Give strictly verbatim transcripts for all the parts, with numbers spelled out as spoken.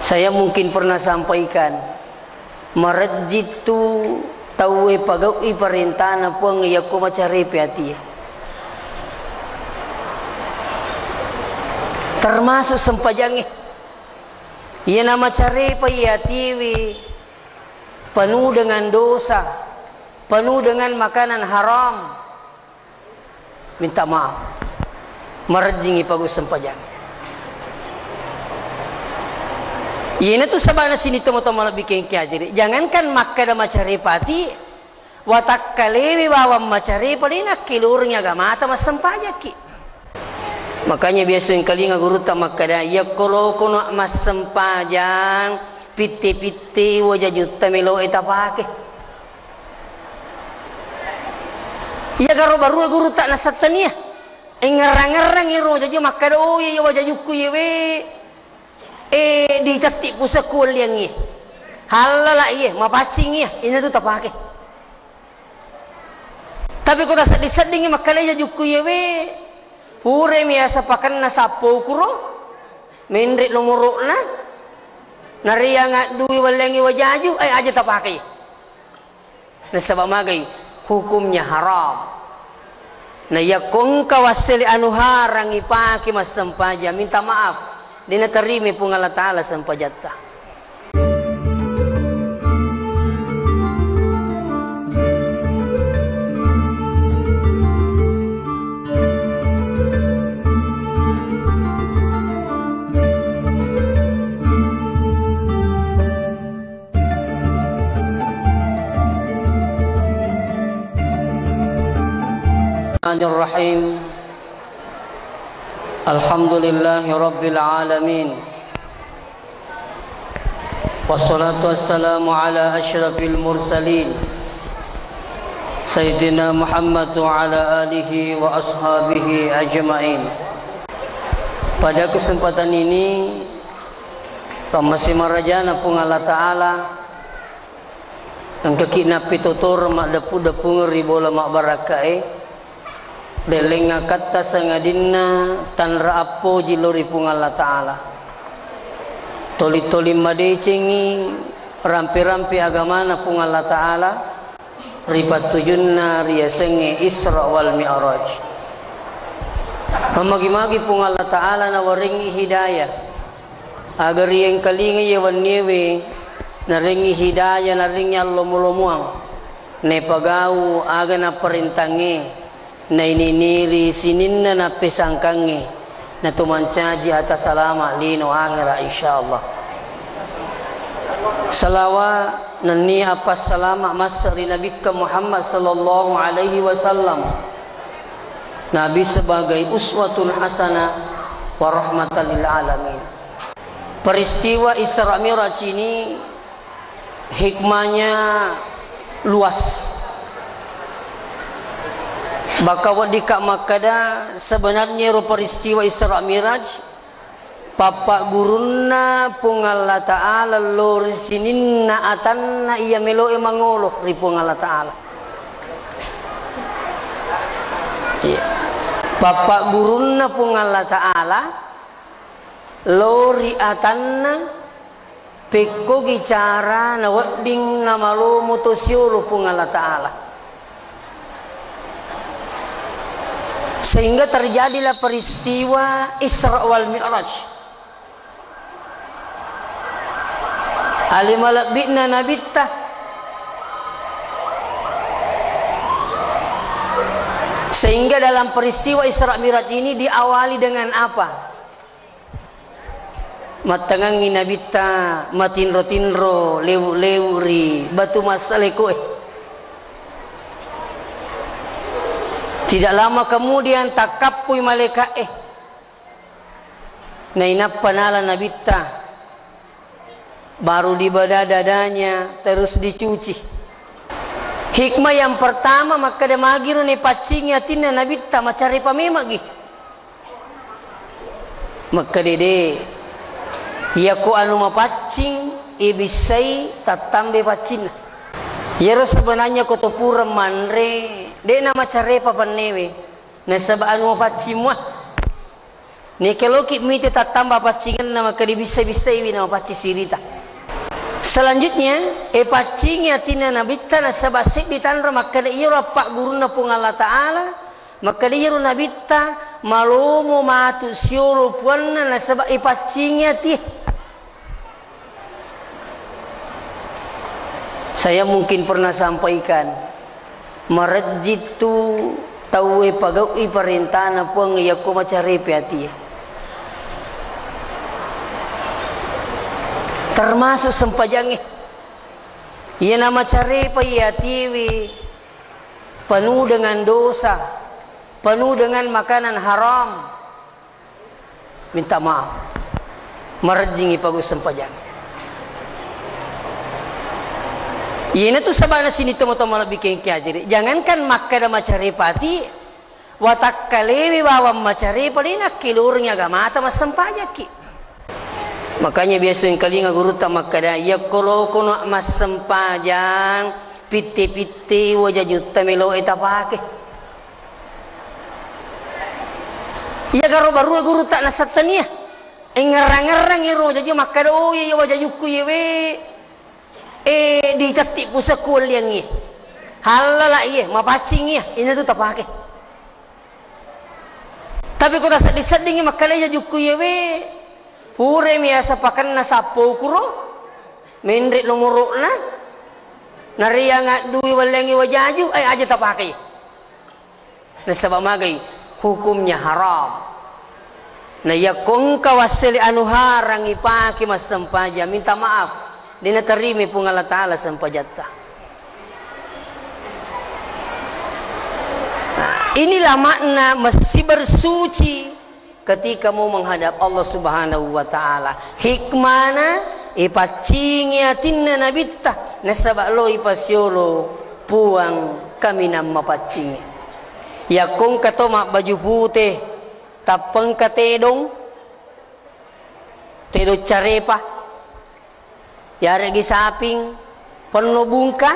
Saya mungkin pernah sampaikan, marejjittu tauwe pagau'i parentana Puang yakko macarepe atie. Termasuk sempajangnge. Iyana macarepa iya atiewe penuh dengan dosa, penuh dengan makanan haram. Minta maaf. Marejjingi pagu sempajang. Iyanatu sabana sini tomatoa malebbi kengki ajiri. Jangankan makkada macarepa ati, watakkalewi bawang macarepa de nakkeluringi agamata massempajakki. Makanya biasa engkalinga gurutta makkada, yakko lokono massempajang, pitte-pitte wajajutta meloe tapake. Iya garo barua gurutta nasattan iya. Engngerrang-ngerrang iro jaji makkada, "Oh iya, iya wajajukku iyewe. Eh, ditetti pusakku welliang iye. Hallala iye, mapaccing iya." Ina tu tapake. Tapi ko tasedding-seddingi makkada wajajukku iyewe, puremi asa pakenna sappo kuro, menre nomoro'na, nariang addui welliangi wajaju, eh, aja tapake. Nasaba magai hukumnya haram. Na yakko engka wassele anu harang ipake massempajang, minta maaf, de naterima Puang Allah Ta'ala sempajatta. الرحمن الرحيم. الحمد لله رب العالمين. والصلاة والسلام على أشرف المرسلين سيدنا محمد وعلى آله وأصحابه أجمعين. Pada kesempatan ini, Pammase marajana Puang Allah Ta'ala, engkaki nappitotoro maddeppu-deppungeng ri bola mabbarakkae, lellengngakatta sangadinna tanra appoji lao ri Puang Allah Ta'ala. Toli-toli madecengi rampe-rampe agamana Puang Allah Ta'ala, ri pattujunna riasengnge Isra wal Mi'raj. Mammagi-magi Puang Allah Ta'ala nawarengngi hidayah. Aga riengkalinga iye wenniewe, narengngi hidayah, narengngi allomo-lomoang. Naipagau aga naparentangnge, naininiri sininna nappesangkangnge, natumancaji ata salama lino ahera, insyaallah. Salawa nennia appassalama massa ri Nabikka Muhammad sallallahu alaihi wasallam. Nabi sebagai uswatun hasanah wa rahmatan lil alamin. Peristiwa Isra Mi'raj ini hikmahnya luas. Baka weddikka makkada, sebenarnya ro peristiwa Isra Mi'raj, pappaggurunna Puang Allah Ta'ala lao ri sininna atanna iya meloe mangolo ri Puang Allah Ta'ala. Iya. Pappaggurunna Puang Allah Ta'ala lao ri atanna, pekkogi cara nawedding namalomo to siolo Puang Allah Ta'ala. Sehingga terjadilah peristiwa Isra wal Mi'raj. Ale malebbi'na Nabitta. Sehingga dalam peristiwa Isra Mi'raj ini diawali dengan apa? Mattengangngi Nabitta matinro-tinro, lewu-lewu ri batu massalekoe. Tidak lama kemudian takkappui malaika'e. Nainappa nala Nabitta, baru dibada dadanya, terus dicuci. Hikmah yang pertama, makkeda magiro naipaccingi atinna Nabitta, macarepa memaggi. Makkeda de, iyako anu mapaccing, ibissai tattambai paccinna. Iyaro sebenarnya ko to pura manre, de namacarepa pennewe. Nasaba anu mapaccing mua. Nikeloki mite tattamba paccingenna, makkeda dibissa-bissaiwi namapaccing sirita. Selanjutnya, e paccingi atinna nabitta nasaba seddi tanra makkeda iyaro appaggurunna Puang Allah Ta'ala, makkeda iyaro nabitta malomo matu siolo puanna nasaba ipaccingi atie. Saya mungkin pernah sampaikan, marejjittu tauwe pagau'i parentana Puang yakko macarepe atie. Termasuk sempajangnge. Iyana macarepa iya atiwi penuh dengan dosa, penuh dengan makanan haram. Minta maaf. Marejjingi pagu sempajang. Iyanatu sabana sini tomatoa malebbi kengki hadiri. Jangankan makkeda macarepa ati, watakkalewi bawang macarepa de nakkeluarengngi agamata massempajakki. Makanya biasa engkalinga gurutta makkeda, yakko lokono massempajang, pitte-pitte wajajutta meloe tapake. Iya garo barua gurutta nasattania. Engngerrang-ngerrang iro jaji makkeda, "Oh iya, iya wajajukku iyewe. Eh, ditetti pusakku welliangngi. Hallala iye, mapaccing iya, inatu tapake." Tapi ko tasedding-seddingngi makkeda, "Iya jajukku iyewe." Puremi asa pakenna sappo kuro, menre nomoro'na. Nariang addui welliangngi wajaju, eh, aja tapake. Nasaba magai hukumnya haram. Na yakko engka wassele anu harang ipake massempajang, minta maaf, de natarima Puang Allah Ta'ala sempajatta. Nah, inilah makna mesti bersuci ketika mau menghadap Allah Subhanahu wa Ta'ala. Hikmana, ipaccingi atinna nabitta, nasaba lo ipasiolo Puang kaminang mapaccingi. Yakko engka to mabbaju pute, tappa engka tedong, tedong carepa, yaregi saping, penno bungka,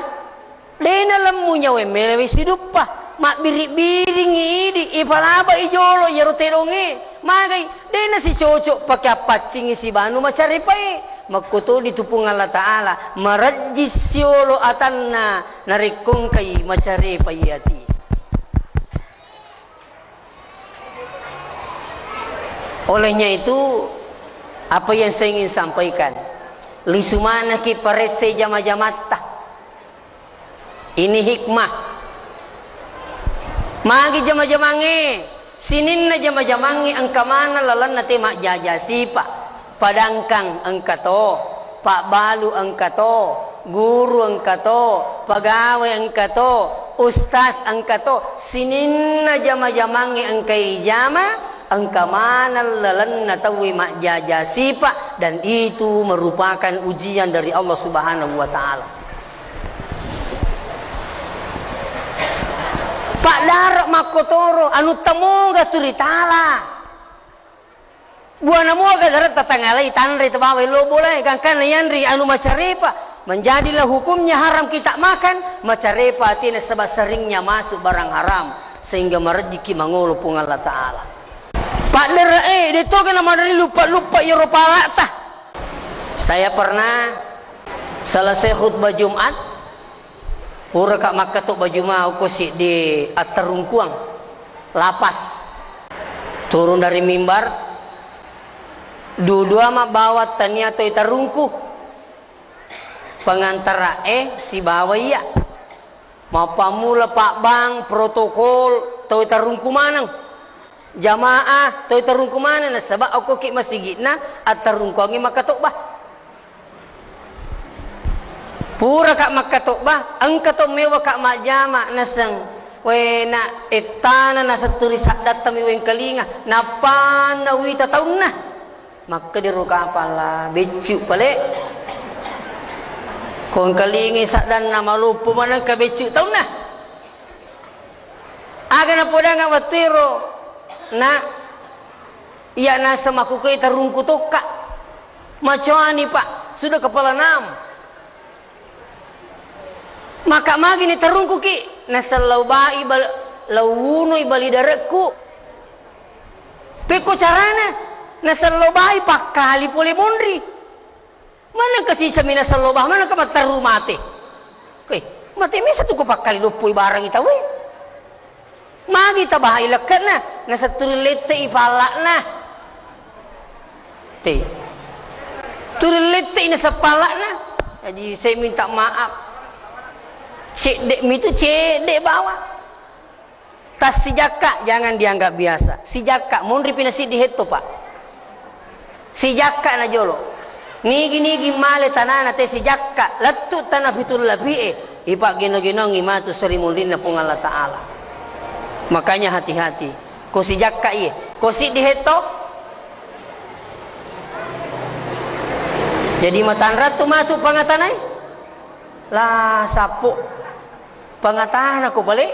de nalemmu nyawa melewe siduppa, mabbiri-biringi idi, ipalaba i jolo iyaro tedongnge, magai, de nasicocok pake appaccingi sibanu macarepae, makkotodi tu Puang Allah Ta'ala, marejji siolo atanna, narekko engkai macarepa iyati. Olehnya itu, apa yang saya ingin sampaikan, lisu manaki paressai jama-jamatta. Ini hikmah. Magi jama-jamangnge, sininna jama-jamangnge engka maneng lalenna te majjaja sipa. Padangkang engka to, pabbalu engka to, guru engka to, pegawai engka to, ustaz engka to, sininna jama-jamangnge engka ijama, engka maneng lalenna tauwe majjaja sipa, dan itu merupakan ujian dari Allah Subhanahu wa Ta'ala. Paddaro makkotoro, anu tamoga tu ritala. Buana mua gagaratta tangalai tanre tau bawai lo bolae, gangkanna yanri anu macarepa, menjadilah hukumnya haram kita makan, macarepa atina sebab seringnya masuk barang haram, sehingga marejjiki mangolo Puang Allah Ta'ala. Paddere e, de toga na madari luppa-luppa iyaro palata. Saya pernah selesai khutbah Jumat, puraka makkato baju mau ko siddi attarungkuang. Lapas. Turun dari mimbar, dua-dua mabbawa tania toi tarungku. Pengantara e sibawa iya. Mappammula pabbang protokol toi tarungku maneng. Jamaah toi tarungku maneng nasaba okkoki masigi'na attarungkuangngi makkatobba. Puraka makkatobba, engka to mewaka majjama naseng. We na ettana nasetturi saddattami wengkalinga, nappanna wita taunna. Makkediro kapala, beccu pale. Ko engkalingai saddanna maloppo manengka beccu taunna. Aga napodanga wettuero, na iya naseng makkukue tarungku tokka. Macoani, Pak, sudah kepala enam. Maka magini tarungkuki, nasellau bai bal-, lau wunoi bali darekku. Pekko carana nasellobai pakkali pole monri. Manengka cicami naselloba, manengka matteru mate. Oke, mate misa tu ko pakkali loppoi barangi tauwe. Magi tabaha i lekke'na, nasetturung lette'i palla'na. Te. Turung lette'i naseng palla'na. Jadi saya minta maaf. Cedde' mitu cedde' bawa. Tas sijakka jangan dianggap biasa. Sijakka monri pi nasiddi hetto, Pak. Sijakka na jolo. Nigi-nigi male tanana te sijakka, lettu tana pitu lapi'e, ipaggeno-genongi matu seri munrinna Puang Allah Ta'ala. Makanya hati-hati. Ko sijakka iye, ko siddi hetto. Jadi matanrattu matu pangatanai. La sappo. Pangatana ko pale.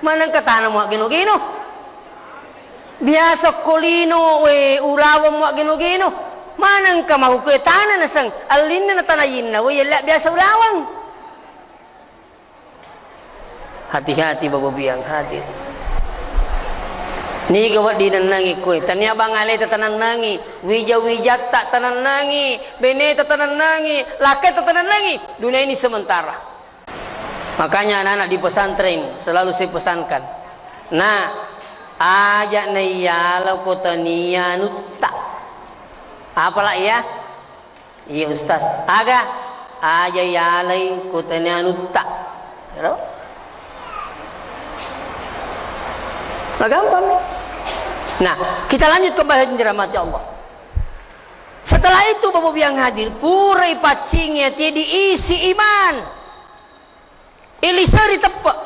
Manengka tana muaggeno-geno. Biasa ko lino, we, ulaweng muaggeno-geno. Manengka mahukkue tana naseng, allinna na tanayinna, we, yella biasa ulaweng. Hati-hati, Bapak Biang hadir. Niga wedding nennangi koe, tania bang aleta tanennangi, wija-wijatta tanennangi, beneta tanennangi, lakkaita tanennangi. Dunia ini sementara. Makanya anak-anak di pesantren selalu saya pesankan, "Nak, aja naiyala ko tania anutta." Apala iya? Iya, Ustaz. Aga? Aja yalai ko tania anutta. Ero? Nah, gampang, mi. Nah, kita lanjut ke bahas dirahmati Allah. Setelah itu, Bapak Biang hadir, purai paccingi atie diisi iman. Iliseri teppe'.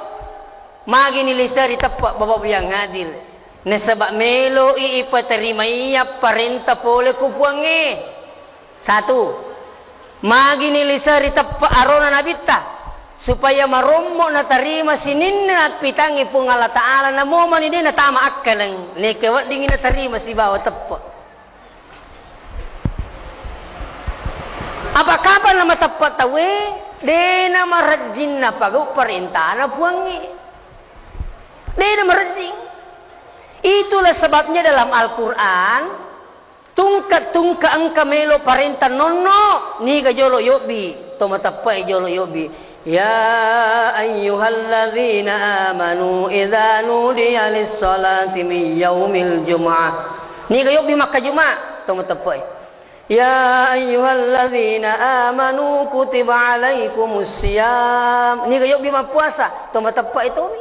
Magi niliseri teppe', Bapak Biang hadir? Nasaba' melo'i ipaterimaiya parenta pole ku Puangnge. Satu. Magi niliseri teppe' arona Nabitta? Supaya marommo natarima sininna appitangnge Puang Allah Ta'ala, namomani de' natama akkaleng, neke weddingngi natarima sibawa teppe'. Apa kapang namateppa tauwe, de'na marejjing napagau parentana Puangnge. De'na marejjing. Itulah sebabnya dalam Al-Quran, tungka-tungka engka melo parenta nonno, niga jolo yobbi, to mateppai jolo yobbi. Ya ayyuhalladzina amanu idza nudiya lis-salati min yaumil jumu'ah. Niga yobbi makka Juma', to mateppai. Ya ayyuhalladzina amanu kutiba alaikumus siyam. Niga yobbi mappuasa, to mateppai tomi.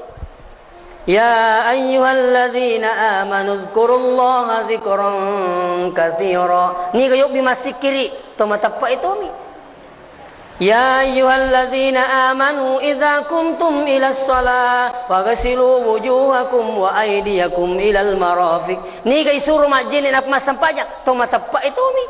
Ya ayyuhalladzina amanu dzkurullaha dzikran katsira. Niga yobbi massikkiri, to mateppai tomi. Ya ayyuhalladzina amanu idza qumtum ilas shalah faghsilu wujuhakum wa aydiyakum ilal marafiq. Niga isuro majjenne nappa massempajang, to mateppai tomi.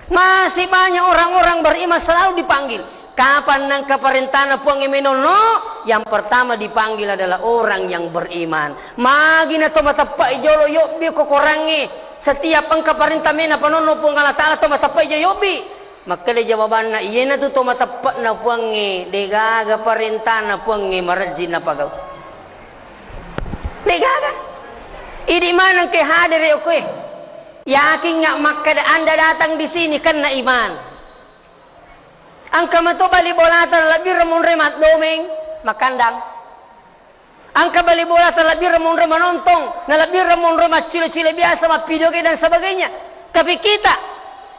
Masih banyak orang-orang beriman selalu dipanggil. Kapan nengka parentana Puangnge menonno, yang pertama dipanggil adalah orang yang beriman. Magi na to mateppai jolo yobbi ko korangnge. Setiap engka parenta mena panonno Puang Allah Ta'ala to mateppai jolo yobbi. Makkeda jawabanna, iyanatu to mateppe'na Puangnge, de'gaga parentana Puangnge marejjing napagau. De'gaga. Idi maneng ke hadere okkoe. Yakinga makkeda Anda datang di sini karena iman. Engka mato bali bolata nalebbireng monro maddomeng, makkandang. Engka bali bolata nalebbireng monro manontong, nalebbireng monro maccile-cile biasa, mappidio game dan sebagainya. Tapi kita,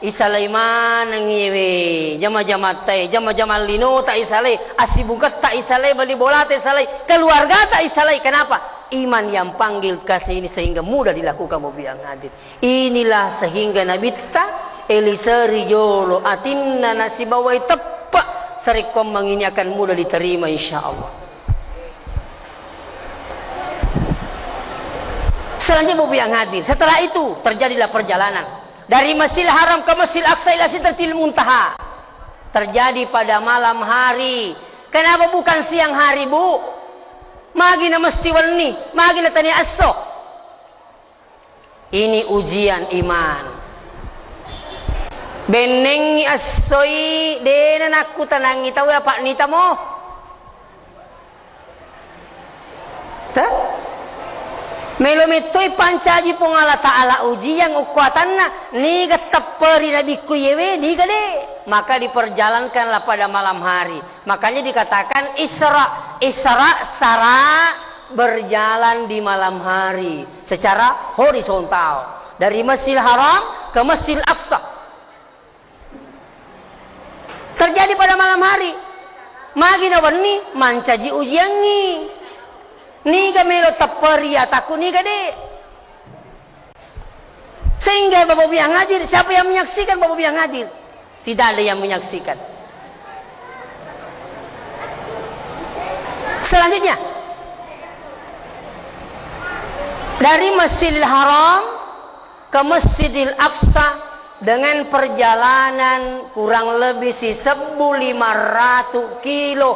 isalai maneng iyewe, jama-jamatta e, jama-jama linota isalai, assibuketta isalai, bali bolata isalai, keluargata isalai. Kenapa? Iman yang panggil ke sini sehingga mudah dilakukan, Bapak Ibu yang hadir. Inilah sehingga Nabitta eliseri jolo atinna nasibawai teppe' sarekkoammang ini akan mudah diterima, insya Allah. Selanjutnya, Bapak yang hadir, setelah itu terjadilah perjalanan dari Masjidil Haram ke Masjidil Aqsa ila Sidratil Muntaha. Terjadi pada malam hari. Kenapa bukan siang hari, Bu? Magi na mesti wenni, magi na tania esso. Ini ujian iman. Bennengngi essoi, de'na nakkutanangngi tauwe, apa nitamo. Ta? Melo mettoi pancaji Puang Allah Ta'ala ujian ukkuatanna, niga tepperi nabikku iyewe, niga de'. Maka diperjalankanlah pada malam hari. Makanya dikatakan Isra. Isra, sara, berjalan di malam hari secara horizontal. Dari Masjidil Haram ke Masjidil Aqsa. Terjadi pada malam hari. Magi na wenni mancaji ujiangngi. Niga melo tepperi atakku, niga de'. Sehingga Bapak Ibu yang hadir, siapa yang menyaksikan Bapak Ibu yang hadir? Tidak ada yang menyaksikan. Selanjutnya, dari Masjidil Haram ke Masjidil Aqsa dengan perjalanan kurang lebih sisebbu lima ratu kilo,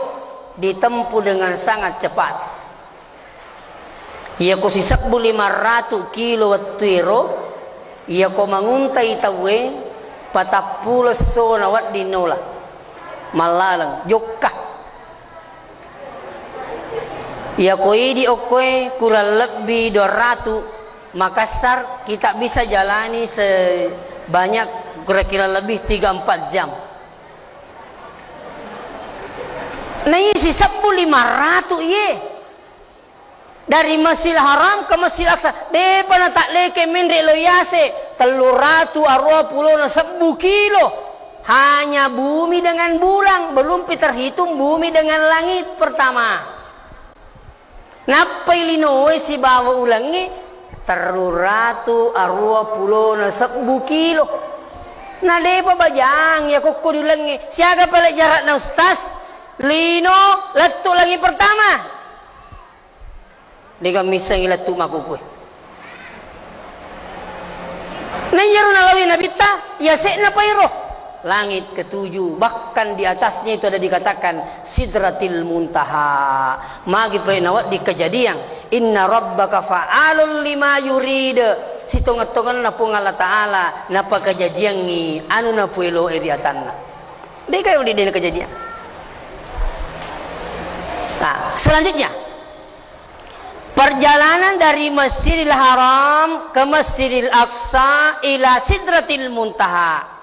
ditempuh dengan sangat cepat. Iyako sisebbu lima ratu kilo wettuero, iyako manguntai tauwe, patappulo esso na wedding nola. Mallaleng, jokka. Iyako idi okkoe kurang lebbi dua ratu, Makassar, kita bisa jalani sebanyak kira-kira lebih tiga empat jam. Na iya sisebbu lima ratu iye. Dari Masjidil Haram ke Masjidil Aqsa, de'pa nataddeke menre lo yase, tellu ratu aruwa pulona sebbu kilo. Hanya bumi dengan bulan, belum pi terhitung bumi dengan langit pertama. Nappai linoe sibawa ulengnge, tellu ratu aruwa pulona sebbu kilo. Na de'pa bajang iya kokko di ulengnge. Siaga pale jarakna, Ustaz? Lino lettu langit pertama. De'ga missengngi lettu makkukue. Na iyaro nalaoi Nabitta, yase'na pairo. Langit ketujuh, bahkan di atasnya itu ada dikatakan Sidratil Muntaha. Magi pa nawedding kejadian, "Inna rabbaka fa'alul lima yurid." Sitongeng-tongenna Puang Allah Ta'ala napakajajiangngi anu napueloe ri atanna. De'ga wedding de' nakejadian. Nah, selanjutnya, perjalanan dari Masjidil Haram ke Masjidil Aqsa ila Sidratil Muntaha.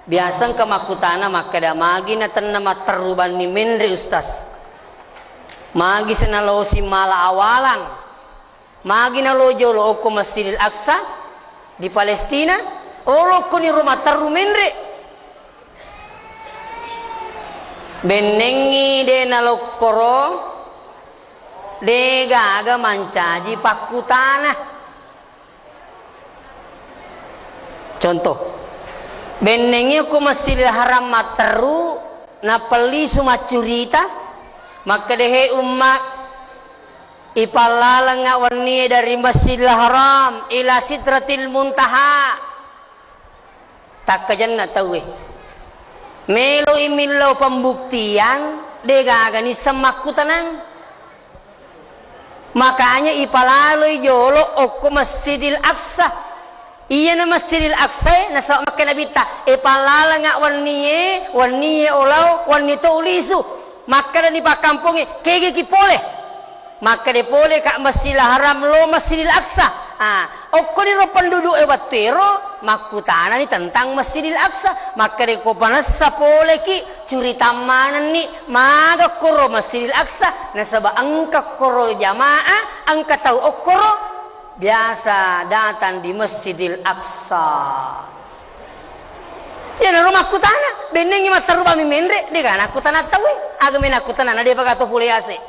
Biasa engka makkutana makkeda, "Magi natenna matteru banni menre, Ustaz? Magi senalosi mala awalang? Magi nalo jolo okko Masjidil Aqsa di Palestina? Olokkoni ro matteru menre." Bennengngi de' nalokkoro, de'gaga mancaji pakkutana. Contoh, bennengngi ko Masjidil Haram matteru, nappa lisu maccurita, makkeda, "He umma, ipallalengnga wennie dari Masjidil Haram ila Sidratil Muntaha." Takkajanna tauwe. Meloi millau pembuktian, de'gaga nisseng makkutanang. Makanya ipalaloi jolo okko Masjidil Aqsa. Iyana Masjidil Aqsa e, nasaba makkeda Nabitta, "E, pallalengnga wennie, wennie olao, wenni to ulisu." Makkedani pakkampongnge, "Kegeki pole?" Makkeda pole ka Masjidil Haram lo Masjidil Aqsa. Ah, okkoniro penduduk e wettu ero makkutanani tentang Masjidil Aqsa. Makkeda ko panessa poleki, curitang manenni maga koro Masjidil Aqsa, nasaba engka koro jamaah, engka tau okkoro biasa datang di Masjidil Aqsa. Iyanaro makkutana, bennengngi matteru bami menre, de'ga nakkutana tauwe, aga me nakkutana, na de'pa gato pole yase.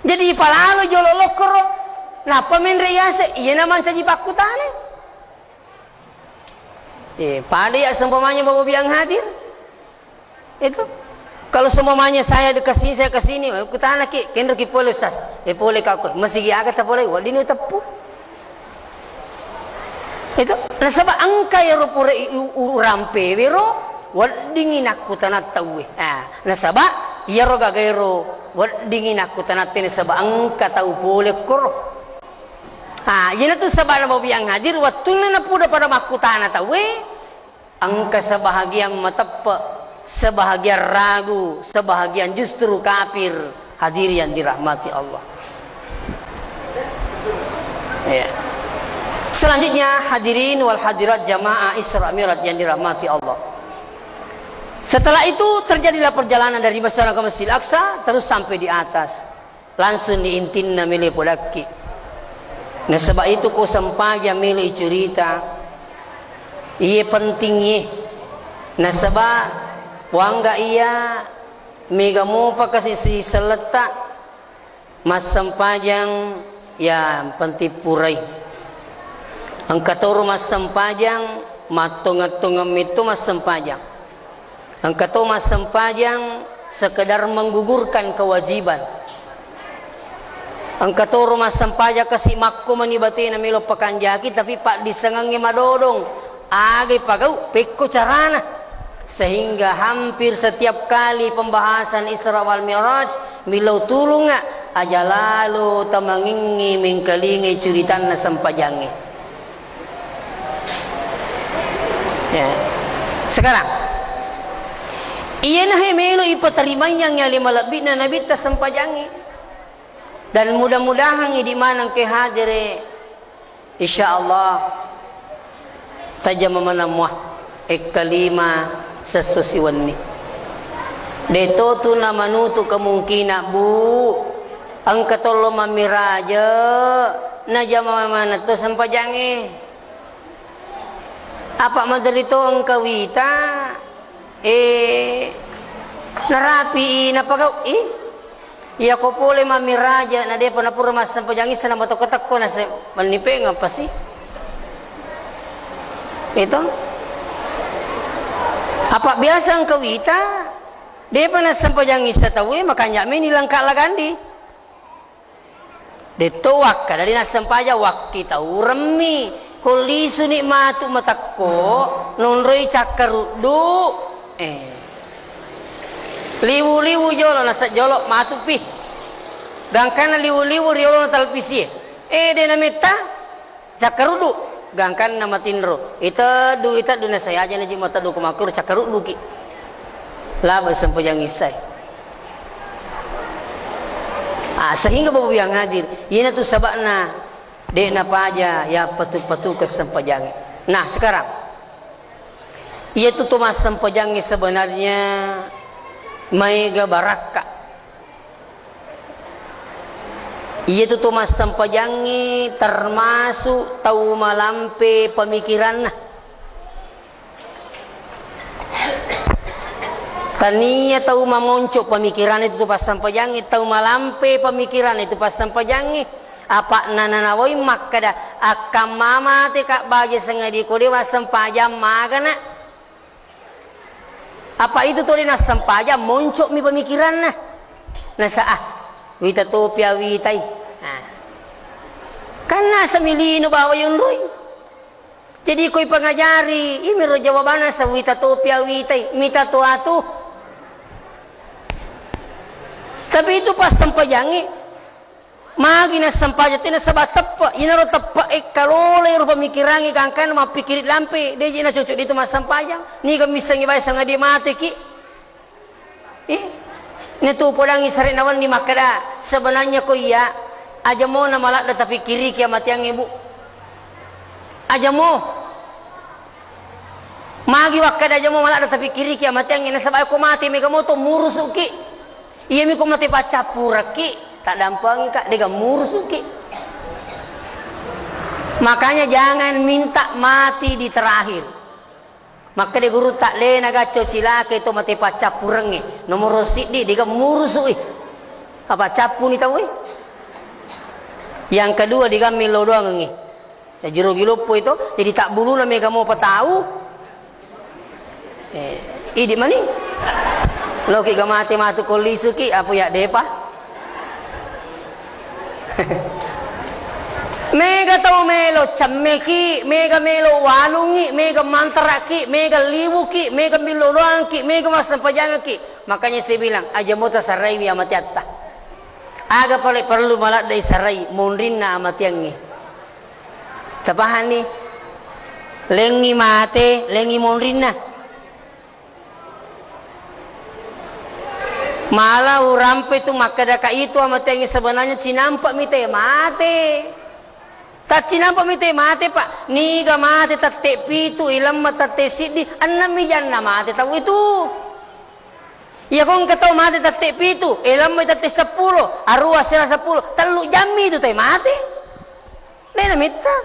Jadi ipalalo jolo lokkoro, nappa menre yase, iyana mancaji pakkutana. Eh, pada ya seumpamanya Bapak Ibu yang hadir. Itu. Kalau seumpamanya saya di kesini, saya kesini, eh, kutanaki, kenroki pole, Ustaz. Eh, pole ka ko. Masigi aga ta pole, wedding uteppu. Itu. Nasaba engka ero pura i-, u-, u-, urampewe ro, weddingngi nakkutana tauwe. Ah, nasaba iyaro gaga ero weddingngi nakkutana tauwe nasaba engka tau pole koro. Ah, iyanatu sabana Bapak Ibu yang hadir, wettunna napuda pada makkutana tauwe, engka sebahagian mateppe, sebahagian ragu, sebahagian justru kafir. Hadir yang dirahmati Allah. Ya. Selanjutnya, hadirin wal hadirat jamaah Isra Mi'raj yang dirahmati Allah. Setelah itu, terjadilah perjalanan dari Masjid ke Masjid Aqsa, terus sampai di atas. Langsung di intinna melo ipodakki. Nasaba itu ko sempajang melo icurita. Iye penting iye. Nasaba puangga iya mega mopa kasi si selletta. Massempajang, ya, penting purai. Engka toro massempajang, mattongeng-tongeng metto massempajang. Engka to massempajang sekedar menggugurkan kewajiban. Engka toro massempajang kasi makko mani batena melo pakanjaki, tapi paddisengengnge madodong. Aga ipagau, pekko carana. Sehingga hampir setiap kali pembahasan Isra wal Mi'raj, millau tulunga, aja lalo tamangingngi mengkalingai curitanna sempajangnge. Ya. Sekarang, iyanahe melo ipatarimayang ale malebbi'na Nabitta sempajangnge. Dan mudah-mudahan idi maneng ke hadere, insya Allah, tajama maneng mua ekkalima sesso siwenni. Deto tu namanutu kemungkinan, Bu, engka tollo mamiraja, najama maneng to sempajangnge. Apa maderri to engka wita, eh, narapi i, napagau i. Iya ko pole mamiraja, na depa napura massempajang issa, na matekko-tekko, na se-, mennipeng apa sih? Itu. Apa biasa engka wita, depa nassempajang issa tauwe, makanya meni langka lagandi. Detto wakkada de nassempajang, wakkitauremmi, ko lisuni matu matekko, nonroi cakkaruddu, eh. Liwu-liwu jolo, naseng jolo matupi. Gangkanna liwu-liwu riolo na televisi e. Eh, de nametta, cakkaruddu. Gangkanna matinro. Iteddu, iteddu, nasai aja naji mateddu ko makkuro cakkarudduki. Laba sempajang isai. Ah, sehingga Bapak Ibu yang hadir, iyanatu sababna de napaja ya patu-patu kesempajangnge. Nah, sekarang, iyatu to massempajangnge sebenarnya maega barakka. Iyatu to massempajangnge termasuk tau malampe pemikiranna. Tania tau mamonco pemikiranna itu passempajangnge, tau malampe pemikiranna itu passempajangnge. Apa nananawai makkada, akkamma mate ka baja sengadi ko de wassempajang magana. Apa itu to de nassempajang, monco'mi pemikiranna. Nasa, ah, wita topi awitai. Nah. Kan nasami lino bawa yonroi. Jadi koi pangajari, imiro jawabanna sawita topi awitai, mita to atu. Tapi itu passempajangngi, magi nassempajang tena saba teppe, inaro teppe e kalolo ero pemikirangngi gangkanna mappikiri lampe, deji na cocok ditu massempajang. Niga missengi bae sangadi mateki. Eh, netu podangi sare'na wenni makkeda, sebenarnya ko iya, aja mo na maladda tapikkiriki amateangnge, Bu. Aja mo. Magi wakkeda aja mo maladda tapikkiriki amateangnge, nasaba ko mate mega moto murusuki. Iyami ko mate paccappurekki, taddampengika, dega murusuki. Makanya jangan minta mati di terakhir. Makkeda gurutta, de nagacco cilaka to mate paccappurengnge. Nomoro siddi, dega murusui. Apa cappuni tauwe? Yang kedua, dega millau doangengngi. Ya, jirogi loppo itu, jadi tabbuluna mega mopa tau. Eh, idi mani. Loki ga mate matu ko lisuki, apa ya depa? Mega tau melo cemmeki, mega melo walungi, mega mantaraki, mega liwuki, mega miloloangki, mega massempajangaki. Makanya saya bilang, aja mo tasaraiwi amateatta. Aga pale perlu maladde isarai monrinna amateangnge. Tapahanni? Lengngi mate, lengngi monrinna. Mala urampe tu makkeda ka itu amateangnge sebenarnya cinampa mite mate. Taccinampami te mate, Pak. Niga mate tette pitu, ilemma tette siddi, ennemmi janna mate tau itu. Iya ko engka tau mate tette pitu, ilemma tette seppulo, arua sera seppulo, tellu jammi itu te mate. Dena mitta.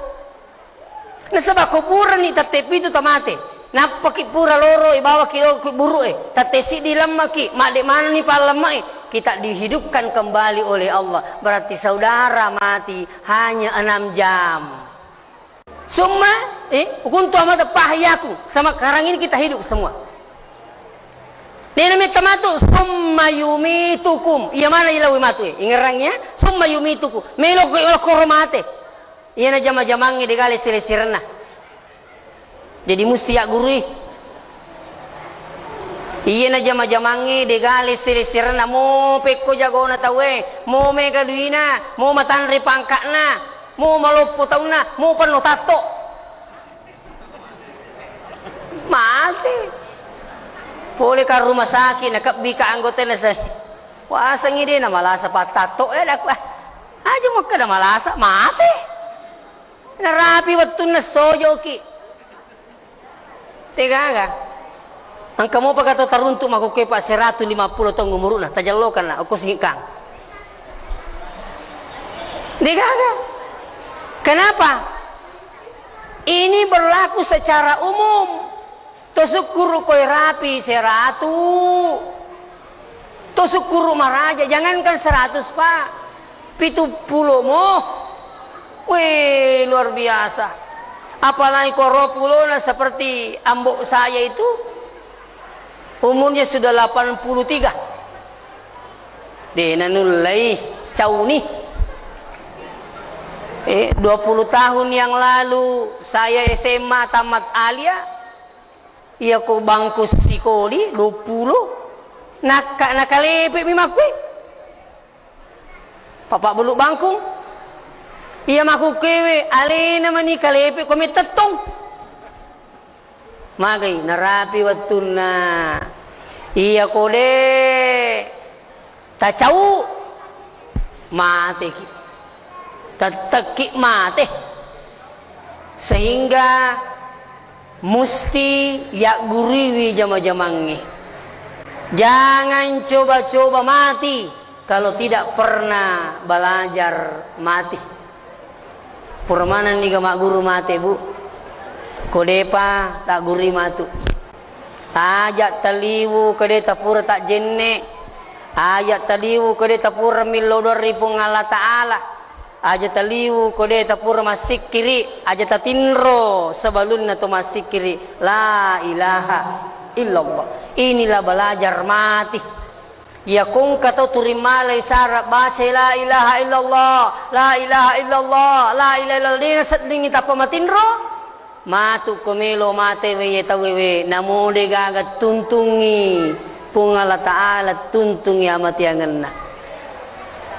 Nasaba ko purani tette pitu tamate, nappaki pura loro, ibawaki loro ku buru e, tette siddi lemmaki, madde manenni pallemma e, kita dihidupkan kembali oleh Allah. Berarti saudara mati hanya enam jam. Summa, eh, ukuntu amata pahayaku. Sama sekarang ini kita hidup semua. Dena metta matu, summa yumitukum. Iya mana ilawi matu e? Ingerang ya? Summa yumitukum. Melo ko, melo koro mate. Iyana jama-jamangnge dega lesse-lesserenna. Jadi musti yaggurui. Iyana jama-jamangnge dega lesse-lesserenna, mo pekko jagona tauwe, mo mega duina, mo matanre pangka'na, mo maloppo taunna, mo penno tatto. Mate. Pole ka rumah sakit, nakebbi ka anggotana sa-, wasengngi de namalasa pattatto, eh, daku, ah, aja makkeda malasa, mate. Narapi wettunna sojoki. Tegaga. Engka mopa ka to taruntu makkukue, Pak, seratu lima puluh taung umuru'na, tajallokanna, okko singikang. Degaga. Kenapa? Ini berlaku secara umum. To sukkuru koe rapi seratu. To sukkuru maraja, jangankan seratus, Pak. Pitu pulo mo. Weh, luar biasa. Apalagi ko ro pulona seperti ambo saya itu, umurnya sudah delapan puluh tiga. De nanullei cauni. Eh, dua puluh tahun yang lalu saya S M A tamat alia, iya ko bangku sikoli, dua puluh, nakka-, nakalepe mi makkue. Papa bulu bangkung. Iya makkukkewe, alena mani kalepe ko mettettong. Magai narapi wettunna. Iya ko de tacau, mateki. Tettekki mate. Sehingga musti yagguruiwi jama-jamangnge. Jangan coba-coba mati kalau tidak pernah belajar mati. Pura manenni ga magguru mate, Bu. Ko depa taggurui matu. Aja taliwu ko de tapura tajjenne. Aja taliwu ko de tapura millau doang ri Puang Allah Ta'ala. Aja taliwu ko de tapura massikkiri, aja tatinro sebelumna to massikkiri, la ilaha illallah. Inilah belajar mati. Iya kongka tau turimmalai sara bacai la ilaha illallah, la ilaha illallah, la ilaha illallah, dena seddingi tappa matinro. Matu ko melo mate we ye tauwe we, namo de gaga tuntungi Puang Allah Ta'ala, tuntungi amateangenna.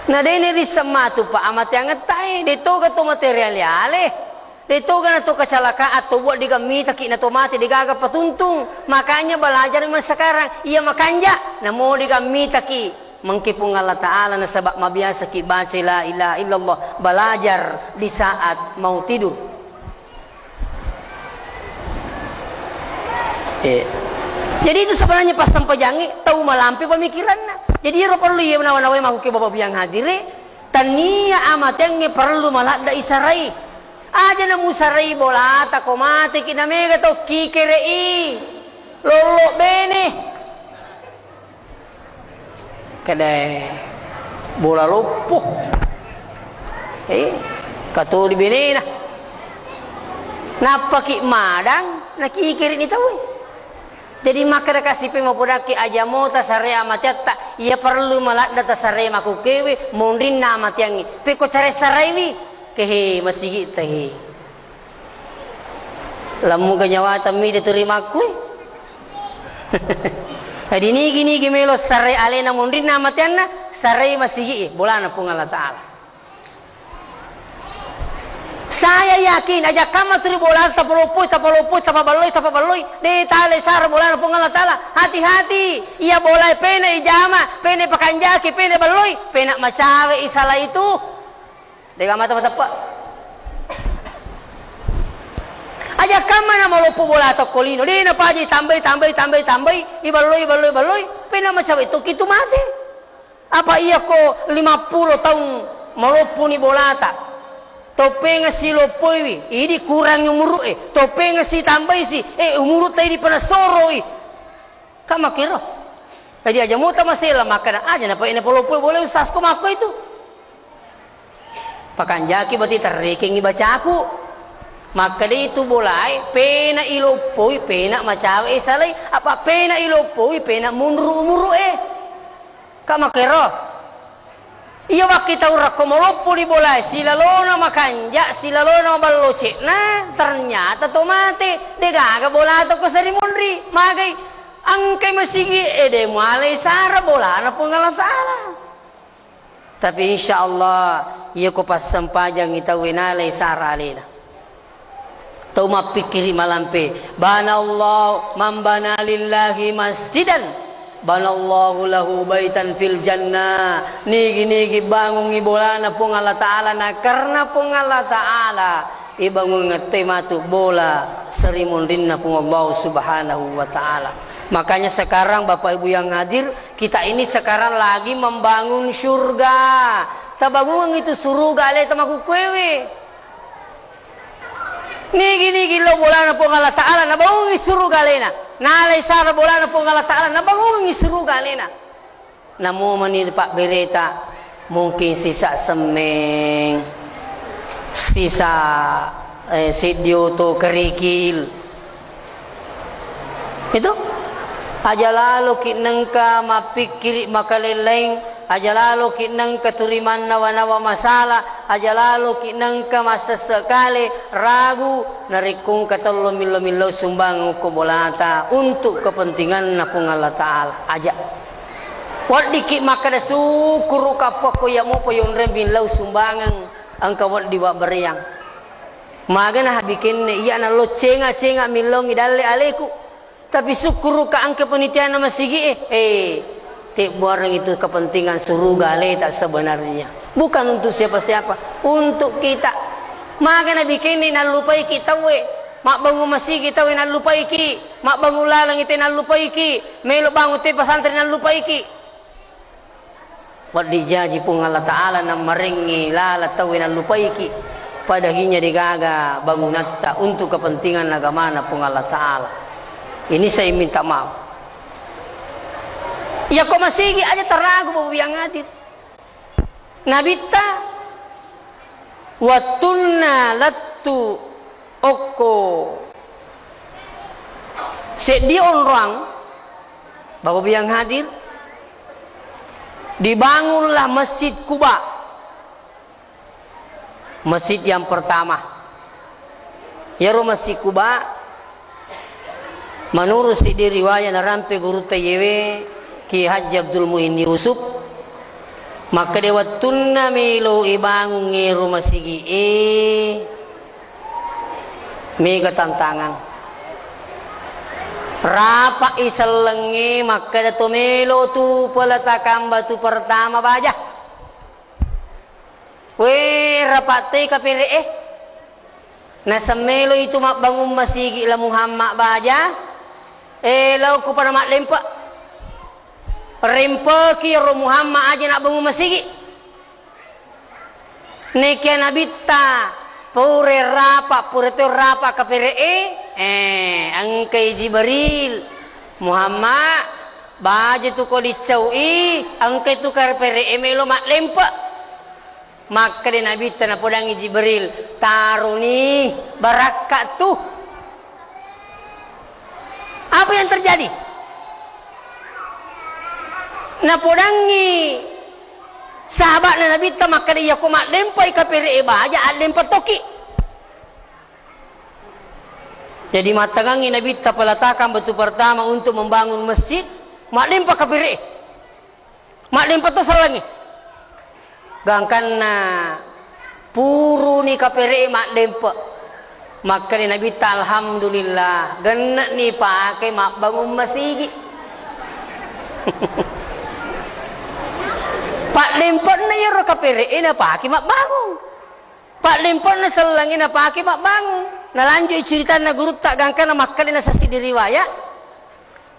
Na dene risseng matu pa amateangetta e, de toga to matereale-ale, de toga na to kecelakaan, to buat digammitaki na to mate, de gaga patuntung. Makanya belajar memang sekarang, iya makanja, namo digammitaki. Mengkipung Allah Ta'ala nasaba mabiasaki baca la ilaha illallah, belajar di saat mau tidur. Eh. Jadi itu sebenarnya passampajangnge tau malampe pemikiranna. Jadi ero perlu iya nawa-nawai makuke Bapak Biang hadire, tania amateangnge perlu maladda isarai. Aja na musarai bolata ko mateki na mega to kikere i. Lollo bene. Kedae bola loppo. Eh, katoli benena. Nappaki madang, nakikirikni tauwe. Jadi makkeda kasi pe mapodakki aja mo tasare amateatta, iya perlu maladda tasare makukewe, monrinna amateangngi. Pekko care saraiwi, kehe masigi tahe. Lammuga nyawata mide turi makkui. Jadi nigi-nigi melo sarai alena munrinna amateanna, sarai masigi e, bolana Puang Allah Ta'ala. Saya yakin, aja kamma turi bola tapaloppoi, tapaloppoi, tapaballoi, tapaballoi, de tale sara bolana Puang Allah Ta'ala. Hati-hati, iya bola pena ijama, pena pakanjaki, pena balloi, pena macawe isala itu. Dega mata mateppe. Aja kamma na maloppo bolata ko lino, de' napaja itambai, tambai, tambai, tambai, iballoi, iballoi, iballoi, pena macawe' tokki tu mate. Apa iyako limappulo taung malopponi bolata, toppengeng siloppoiwi, idi kurang umuru'e, toppengeng sitambaisi, eh, umurutta idi panasoroi. Ka makkero. Jadi aja muta masela makkeda, "Aja napa ina poloppoi bola ustaz ko makko itu." Pakanjaki berarti terrekengi bacaku. Makkeda itu bolae, pena iloppoi, pena macawe salai, apa pena iloppoi, pena munru umuru'e. Ka makkero. Iya wakkitaurang ko maloppo di bolae, silalona makanja', silalona maballoce'na, ternyata to mate, degaga bolata ko sarimunri, magai, engkai masigi, ede mualai sara bolana Puang Allah Ta'ala. Tapi insya Allah, iya ko passempajangi tauwe nalai sara alena. Tau mappikkiri malampe, banallahu, man bana lillahi masjidan, banallahu lahu baitan fil jannah. Nigi-nigi bangungi bolana Puang Allah Ta'ala, na karena Puang Allah Ta'ala, ibangungeng te matu bola sarimunrinna Puang Allah Subhanahu wa Ta'ala. Makanya sekarang Bapak Ibu yang hadir, kita ini sekarang lagi membangun surga. Tabangungi tu suruga aleta makukkuewe. Nigi-nigi lao bolana Puang Allah Ta'ala, nabangungi suruga alena. Nalai sara bolana Puang Allah Ta'ala, nabangungi suruga alena. Namo mani pabbereta, mungkin sisa semmeng, sisa, eh, seddi oto kerikil. Itu? Aja laloki nengka mappikkiri makaleng-laing, aja laloki nengka turi mannawa-nawa masala, aja laloki nengka massesse kale, ragu, narekko engka tello millau-millau sumbangeng ko bolata untuk kepentinganna Puang Allah Ta'ala. Aja. Weddikki makkeda, "Sukkuruka, Puang, ko iya mopa yonreng millau sumbangeng, engka weddi wabbereang." Magana habikenna iya nallo cenga-cenga millaungi dalle aleku. Tapi sukkuruka engka penitianna masigi e. Eh, tebbuareng itu kepentingan suruga aleta sebenarnya. Bukan untuk siapa-siapa, untuk kita. Magana bikinni nallupaiki tauwe. Mabbangung masigi tauwe nallupaiki. Mabbangung laleng ite nallupaiki. Melo bangun te pesantren nallupaiki. Wedding jaji Puang Allah Ta'ala nammarengngi lala tauwe nallupaiki, padahinya degaga bangunatta untuk kepentingan agamana Puang Allah Ta'ala. Ini saya minta maaf. Yako masigi aja taragu, Bapak Ibu yang hadir. Nabitta wettunna lettu okko seddi onroang, Bapak Ibu yang hadir, dibangunlah Masjid Kuba. Masjid yang pertama. Iyaro Masjid Kuba, menurut siddi riwayat narampe gurutta iyewe, Kiai Haji Abdul Muin Yusuf, makkeda wettunna melo ibangung ero masigi e, mega tantangan. Rapa'i sellengnge makkeda to melo tu peletakan batu pertama baja. We, rapattei kapere'e. Nasemmelo itu mabbangung masigi la Muhammad baja. Eh, lao ku pada maddempe. Rempeki ro Muhammad aja nabbangung masigi. Nekia nabitta pura rapa, pura to rapa kapere'e. Eh, engkai Jibril. Muhammad, baja tu ko dicaui, engkai tu kapere'e melo maddempe. Makkeda Nabitta napodangngi Jibril, "Taroni barakka tu." Apa yang terjadi? Napodangngi sahabatna Nabitta makkeda, "Iyako maddempai kapere'e baja, addempa toki." Jadi mattangangngi Nabitta peletakan batu pertama untuk membangun masjid, maddempa kapere'e. Maddempa to sellengnge. Gangkanna puruni kapere'e maddempe. Makkeda Nabitta, "Alhamdulillah, genne'ni pake mabbangung masigi." Paddempenna iyaro kapere'e napake mabbangung. Paddempenna sellengnge napake mabbangung. Nalanjui curitanna gurutta, gangkana makkeda nasassiddi riwaya,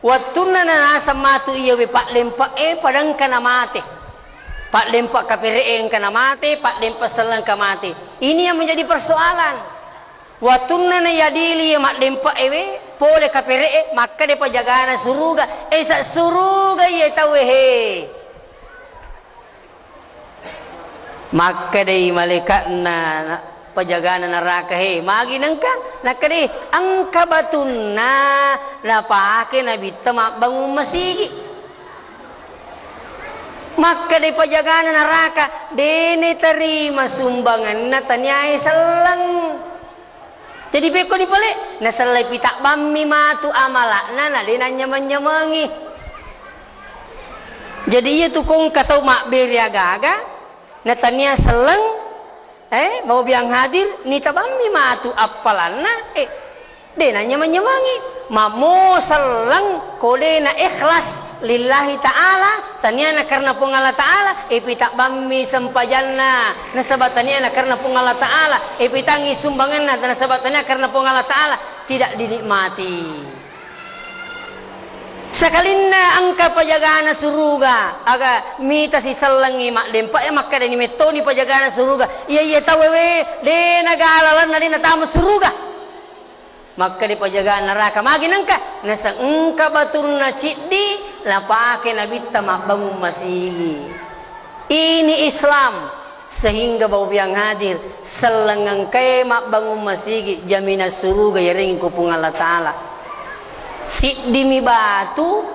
wettunna nanaseng matu iyawe paddempae, padengka namate. Paddempa kapere'e engka namate, paddempa selleng engka mate. Ini yang menjadi persoalan. Wettunna nayadili iya maddempaewe pole kapere'e, makkeda pajagana suruga, esa suruga iye tauwe he. Makkedai malaeka'na na-, pajagana naraka, "He, magi nengka?" Nakkedai, "Engka batunna napake nabitta mabbangung masigi." Makkedai pajagana naraka, "De' natarima sumbanganna taniae selleng." Jadi, pekkoni pale, nasellai pitabbammi matu amala'na, na de' nanyameng-nyamengi. Jadi, iya tu kongka tau mabbere aga-aga, na tania selleng, eh, mau biang hadir, nitabammi matu appalanna, eh, de' nanyameng-nyamengi. Mammo selleng, ko de' na ikhlas, lillahi ta'ala, tania na karena Puang Allah Ta'ala, e pitabbammi sempajanna, nasaba tania na karena Puang Allah Ta'ala, e pitangngi sumbanganna, nasaba tania karena Puang Allah Ta'ala, tidak dinikmati. Sakalinna engka pajagana suruga, aga mita sisellengngi maddempae, makkedani mettoni pajagana suruga, iya, iya tauwe, de' nagala lalenna, de' natama suruga. Makkeda pajagana naraka, "Magi nengka?" Naseng, "Engka batunna ciddi napake nabitta mabbangung masigi." Ini Islam, sehingga bau biang hadir, selleng engkae mabbangung masigi, jaminan suruga yarengngi ko Puang Allah Ta'ala. Siddimi batu,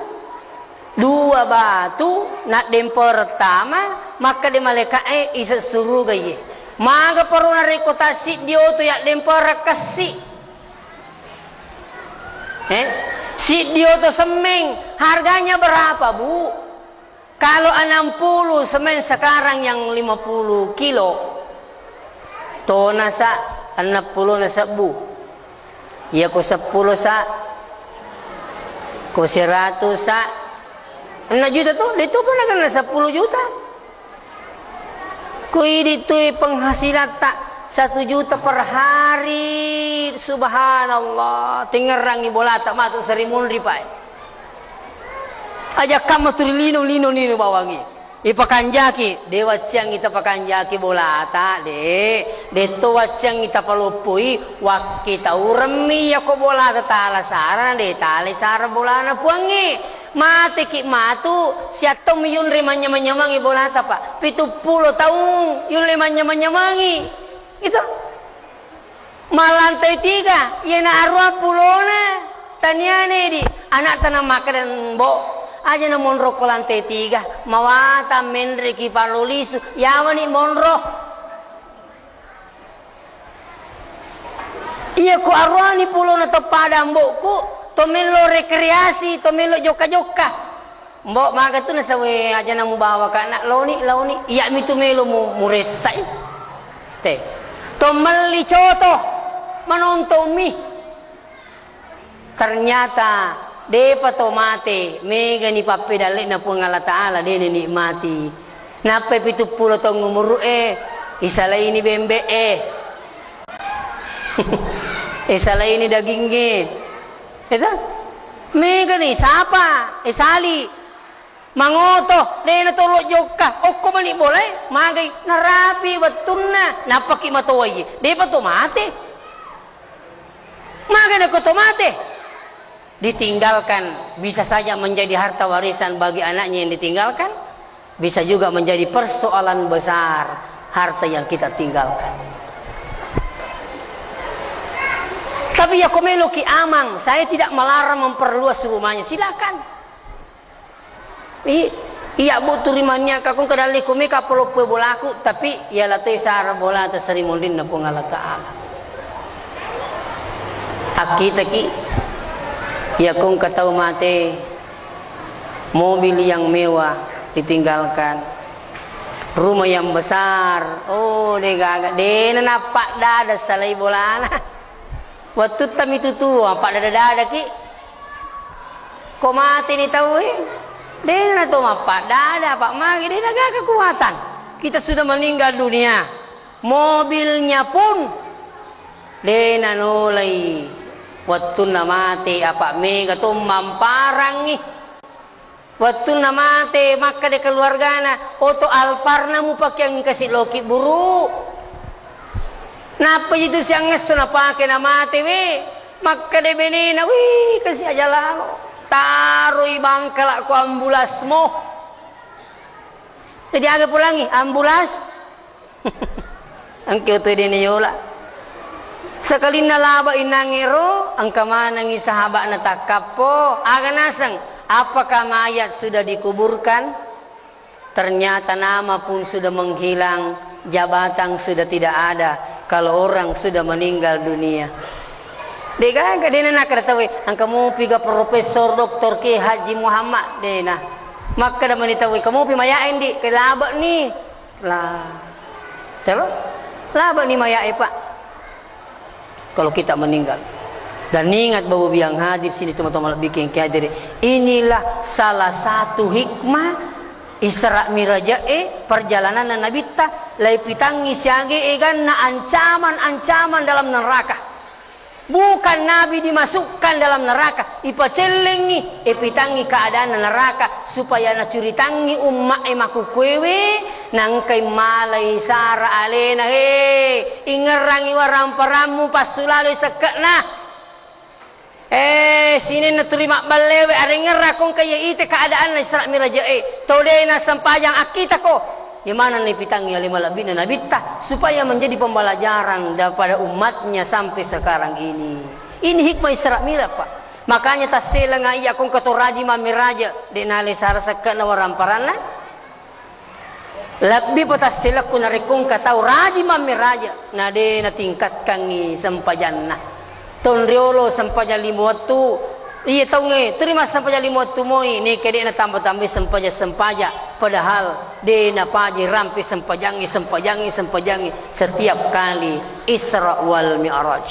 dua batu, naddempereng tama, makkeda malaeka'e, "Ise suruga iye." Maga paro narekko tassiddi oto yaddempereng kessi. Eh? Siddi oto semmeng, harganya berapa, Bu? Kalau enam puluh, semmeng sekarang yang lima puluh kilo, tona sa, enam puluh na sebbu. Iya ko seppulo sa, ko seratus sa, enam juta tu, de' tu pun akan sepuluh juta. Ku idi tu penghasilatta satu juta per hari, subhanallah, tengngerangngi bolata matu seri munri pae. Aja kamma tu ri lino, lino, lino bawangngi. Ipakanjaki, de' wacciangngi tapakanjaki bolata, de'. De' to wacciangngi tapaloppoi, wakkitauremmi iyako bolata tala sarana, de' tale sara bolana puangnge. Mateki matu, siattommi yunre manyamang-nyamangi bolata, Pak. Pitu pulo taung yulle manyamang-nyamangi. Itu. Mallantai tiga, iyena aruang pulona, taniane di. Anakta na makkeda, "Mbo, aja na monro ko lantai tiga, mawata menreki palo lisu, yawani monro." Iya ko aruani pulona to pada, Mbokku, to mello rekreasi, to mello jokka-jokka. Mbok, maga tu nasawe aja na mubawa ka nak loni, laoni. Iya mitu melo mu, muressai. Te. To melli coto, manonton mi. Ternyata depa to mate, megani pappedalle'na Puang Allah Ta'ala, de' nanikmati. Nappai pitu pulo taung umuru e, isalaini bembe e. Isalaini daging e. Eta? Megani sapa? E, sali. Mangoto, de' natolo jokka, okko mani bolae, magai, narapi wettunna, nappaki matoai, depa to mate. Magai nako to mate. Ditinggalkan, bisa saja menjadi harta warisan bagi anaknya yang ditinggalkan, bisa juga menjadi persoalan besar harta yang kita tinggalkan. Tapi ya ko meloki amang, saya tidak melarang memperluas rumahnya, silakan. I, iya, Bu, turi mannia ka kong kedalle ko meka poloppo bolaku, tapi iya latoi sara bolata seri monrinna Puang Allah Ta'ala. Akkitaki, iya kong katau mate, mobil yang mewah ditinggalkan, rumah yang besar, oh, de gaga, de na nappa dada salai bolana. Wettutta mitu tuo, apa dada-dada ki. Ko mateni tauwe, dena to mappaddada, apa magi, dena gaga kekuatan. Kita sudah meninggal dunia. Mobilnya pun De nanolai wettunna mate, apa mega to mamparangngi. Wettunna mate, makkeda keluargana, "Oto alparna mupake engkasi loki buru." Nappa itu siangngesso napake namate we. Makkeda benena, "Wih, kasi aja lalo. Taroi bangkala ko ambulasmu." Jadi aga pulangi ambulas? Engke oto dene yola. Sekalinna laba inangero, engka manengi sahaba'na takkappo. Aga naseng? Apakah mayat sudah dikuburkan? Ternyata nama pun sudah menghilang, jabatan sudah tidak ada kalau orang sudah meninggal dunia. Degaga dene nakkeda tauwe, engka mupi ga Profesor Doktor Kiai Haji Muhammad, dena. Makkeda mani tauwe, engka mupi mayae ndi, ke laba ni. Lah. Telo? Laba ni mayae, Pak. Kalau kita meninggal. Dan ingat, Bapak Ibu yang hadir sini, teman-teman lebih yang hadir, inilah salah satu hikmah Isra Miraja'e, perjalanan Nabitta, laipitangi siage eganna ancaman-ancaman dalam neraka. Bukan Nabi dimasukkan dalam neraka, ipacellengi, ipitangi keadaan neraka supaya nacuritangi umma'e makkukuewe, nangkai malai sara alena, he, ingerrangi waramparammu, passulaloi sekke'na. Eh, sininna tuli mabballewe, arengngerra kongka iye ite keadaanna Isra Miraja'e. Tau de nassempajang akkitako. Ye maneng naipitangngi ale malebbi'na Nabitta supaya menjadi pembelajaran daripada umatnya sampai sekarang ini. Ini hikmah Isra Miraj, Pak. Makanya tasselenga iya kongka to raji mammiraja, de nale sara sekke'na waramparanna. Lebbi pa tasselekku narekko engka tau raji mammiraja, na de natingkatkangngi sempajanna. Tonriolo sempajang lima wettu, iya taungnge tuli massempajang lima wettu moi, neke de natamba-tambai sempajang-sempajang, padahal de napaji rampe sempajangnge, sempajangnge, sempajangnge setiap kali Isra wal Mi'raj.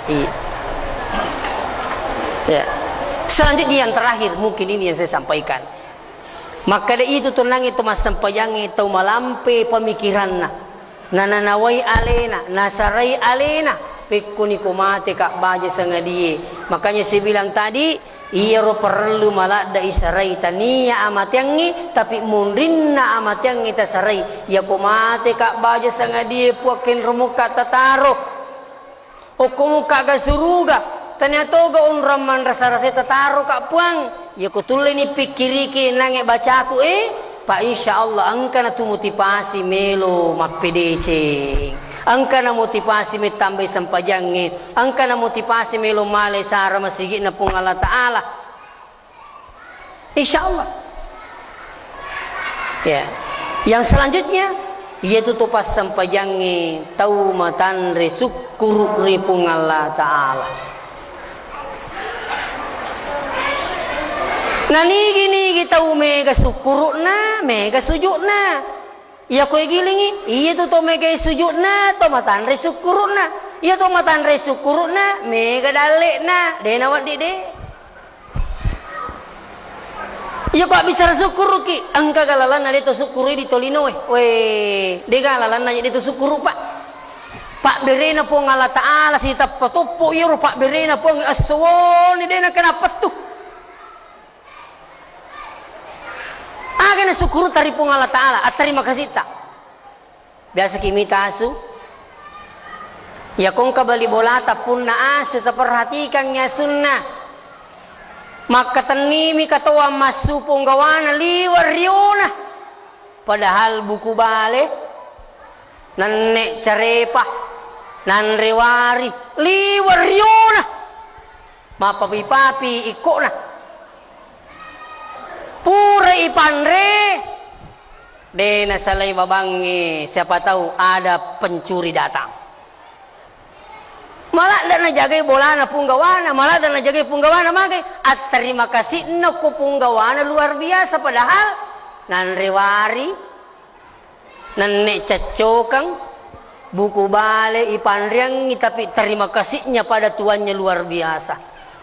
Iya. Ya. Selanjutnya yang terakhir, mungkin ini yang saya sampaikan. Makkeda itu tonnangnge to massempajangnge tau malampe pemikiranna. Nananawai alena, nasarai alena, pekkuni ko mate ka baja sangadie. Makanya saya bilang tadi, iyaro parellu maladda isarai tania amateangngi, tapi munrinna amateangngi tasarai. Yako mate ka baja sangadie puakkenromokka tataro. Okko mukka ga suruga, tania toga onrang manrasa-rasai tataro ka puang. Yako tulleni pikkiriki nange bacaku e, pa insya Allah engkana tu motivasi melo mappedeceng. Engkana motivasi mettambai sempajangnge. Engkana motivasi melo male sara masigi'na Puang Allah Ta'ala. Insya Allah. Ya. Yang selanjutnya, yaitu to passempajangnge tau matanre sukkuru ri Puang Allah Ta'ala. Nanigi-nigi tau mega sukkuru'na, mega sujudna. Iya koe gilingi, iya tu to mega sujudna, to matanre sukkuru'na. Iya to matanre sukkuru'na, mega dalle'na, de nawedding de. Iya ko abbicara sukkuruki, engka ga lalanna de to sukkuru di tolinoe. We, de ga lalanna de to sukkuru, Pak. Pabberena Puang Allah Ta'ala siteppa toppo iyaro pabberena Puang esso woni de nakena pettu. Aga na sukkurutta ri Puang Allah Ta'ala, attarima kasitta. Biasa ki mita asu? Iya kongka bali bolata punna asu, taperhatikangngi asunna. Makkatennimi katoa massu ponggawana liwa riona. Padahal buku bale, nanne carepa, nanre wari, liwa riona. Mappapi-papi ikkona. Pura ipanre, de nasalai babangnge, siapa tahu ada pencuri datang. Maladda najagai bolana punggawana, maladda najagai punggawana magai, attarima kasi'na ko punggawana luar biasa, padahal nanre wari, nanne caccokang, buku bale ipanreangngi, tapi terima kasihnya pada tuannya luar biasa.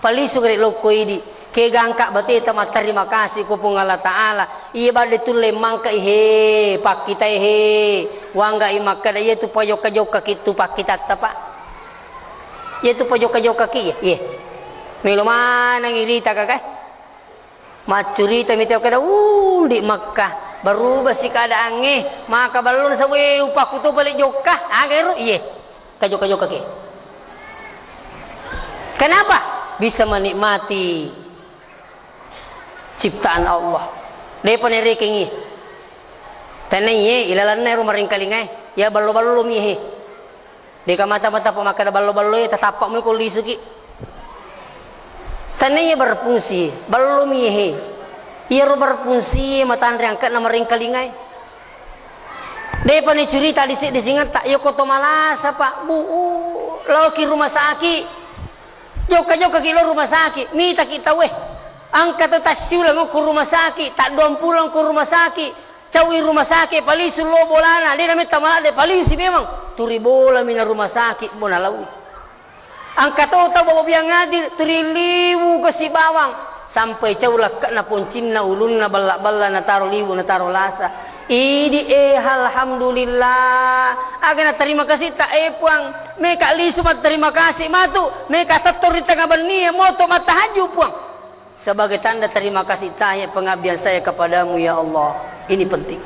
Palisu gare lokko idi. Kega angka bateta mattarima kasih ko Puang Allah Ta'ala. Iya badde tulle mangka ihe, pakkitai he. Wangga i makkada iya tu pajokka-jokka ki tu pakkitatta, Pak. Iya tu pajokka-jokka ki, iya. Iya. Melo manang irita kaka. Maccurita mi tau kada, "Uh, di Makkah, berubah si keadaannya. Maka balon sawe upakku tu balik jokka." Aga ero, iye. Kajokka-jokka ke. Kenapa? Bisa menikmati ciptaan Allah. Depa nerekengi. Tenaiye, ilalanna ero maringkalingai. Ya ballo-ballo mi he. Deka mata-mata pa makkeda ballo-ballo e, tatappa mui ko lisuki. Tanna iya berfungsi, ballo mi he. Iyaro berfungsi e matanre angkana maringkalingai. Depa ni curita di seddi singetta, iya ko to malasa, Pak, Bu, uh, lao ki rumah sakit. Jokka-jokka ki lo rumah sakit, mita ki tau e. Angka to tassiulang ko rumah sakit, tadduang pulang ko rumah sakit. Caui rumah sakit, palisu lo bolana, de nametta maladde, palisi memang. Turi bola mina rumah sakit, bona laui. Angka to tau bawa biang hadir, turi liwu kasi bawang. Sampai cau lakkana poncinna, ulunna, balla-balla, nataro liwu, nataro lasa. Idi e, alhamdulillah. Aga na terima kasih ta e puang. Meka lisu ma terima kasih matu. Meka tetto ri tengah benni e, moto mattahajju puang. Sebagai tanda terima kasih tanya pengabdian saya kepadamu, ya Allah. Ini penting.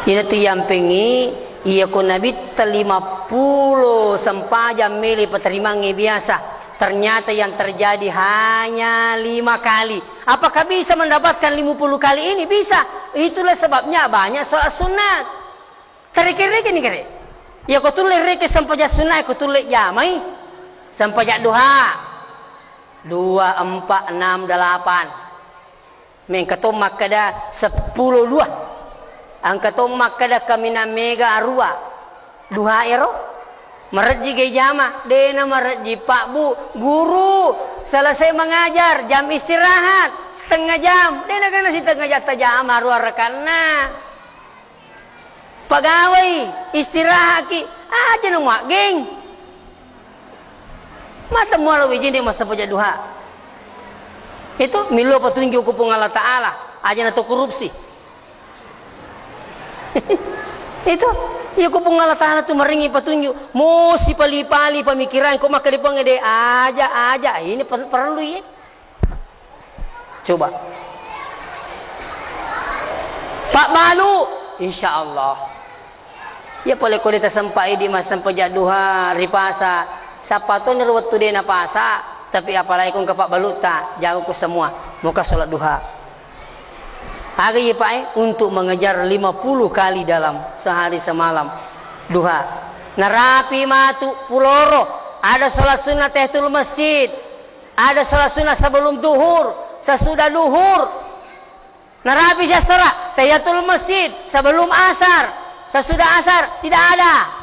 Ina tu yampengi, iya ko nabitta lima puluh sempajang mele paterimangnge biasa. Ternyata yang terjadi hanya lima kali. Apakah bisa mendapatkan lima puluh kali ini? Bisa. Itulah sebabnya banyak sholat sunat. Tareke-reke ni kere. Iya ko tulle reke sempajang sunat, ko tulle jamai. Sempajang duha. Dua, empat, enam, delapan. Mengka to makkeda seppulo dua. Angka to makkeda kaminang mega arua. Duha ero. Marejji ge jama, dena marejji Pak Bu. Guru, selesai mengajar, jam istirahat, setengah jam. Dena gana setengah jam tajama arua rekanna. Pagawai, istirahaki, aja na muaggeng. Mata muala wijini masa paja duha. Itu milo petunjuk ku Puang Allah Ta'ala, aja na to korupsi. Itu, iya ku Puang Allah Ta'ala tu maringi petunjuk. Mosi pali-pali pemikiran ko maka dipanggil de aja, aja. Ini per- perlu ya. Coba. Pak Balu, insya Allah. Ya pole ko de tasempa idi massempajang duha ri pasa. Sapatoni ro wettu de na pasa, tapi apalagi ko engka Pak Balutta, jago ku semua. Moka sholat duha. Aga iya Pak e? Untuk mengejar lima puluh kali dalam sehari semalam duha. Narapi matu puloro, ada sholat sunnah tahiyatul masjid. Ada sholat sunnah sebelum duhur, sesudah duhur. Narapi siassara, tahiyatul masjid, sebelum asar, sesudah asar, tidak ada.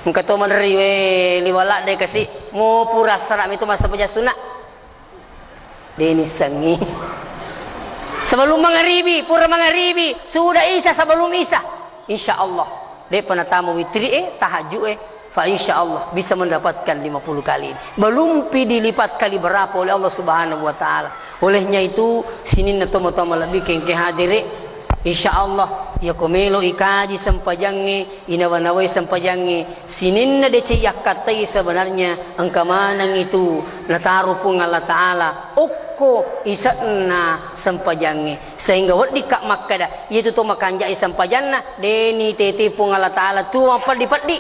Engka to maderri, we, liwala de kasi, mo pura assara mi tu masa paja sunnah. De nissengi. Sebelum mangaribi, pura mangaribi, sudah isa, sebelum isa. Insya Allah. Depa natama witri e, tahajud e, fa insya Allah bisa mendapatkan lima puluh kali. Belum pi dilipat kali berapa oleh Allah Subhanahu wa Ta'ala. Olehnya itu, sininna tomatoa malebbi kengke hadire, insya Allah, ya ko melo ikaji sempajangnge, inawa-nawai sempajangnge, sininna deceng yakkattai sebenarnya engka maneng itu nataro Puang Allah Ta'ala okko ise'na sempajangnge. Sehingga weddikka makkeda, iyatu to makanjai sempajanna, deni tete Puang Allah Ta'ala tu mappeddi-peddi.